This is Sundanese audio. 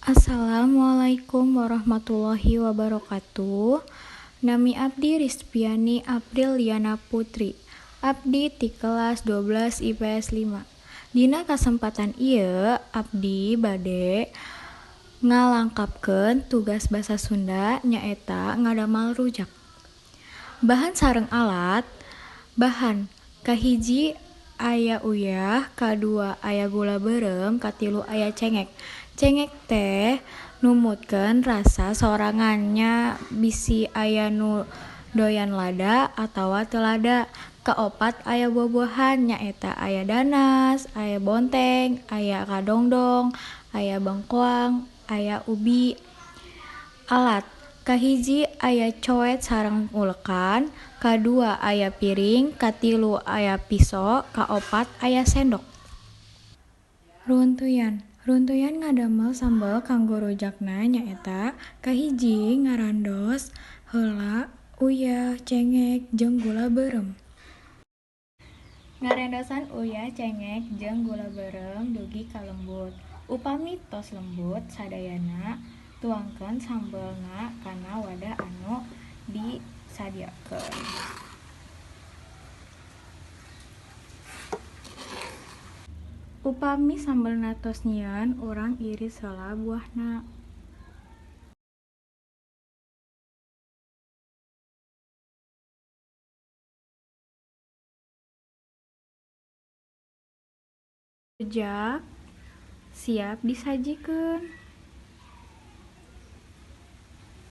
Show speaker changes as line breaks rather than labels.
Assalamualaikum warahmatullahi wabarakatuh. Nami abdi Rizpiani Apriliana Putri. Abdi ti kelas 12 IPS 5. Dina kasempatan ieu abdi bade ngalangkapkeun tugas basa Sunda nyaeta ngadamal rujak. Bahan sareng alat. Bahan kahiji aya uyah, kadua aya gula beureum, katilu aya cengek. Cengek teh numutkeun rasa sorangan nya, bisi aya nu doyan lada atawa teu lada. Kaopat aya buah-buahan, nyaeta aya danas, aya bonteng, aya kadongdong, aya bengkoang, aya ubi. Alat kahiji aya coet sareng ulekan, kadua aya piring, katilu aya piso, kaopat aya sendok. Runtuyan. Runtuyan ngadamel sambel kanggo rujakna nyaeta kahiji ngarandos heula uyah, cengek, jeung gula beureum. Ngarendosan uyah, cengek, jeung gula beureum dugi ka lembut. Upami tos lembut sadayana, tuangkeun sambelna kana wadah anu disadiakeun. Upami sambelna tos nyieun, urang iris heula buahna. Rujak siap disajikeun.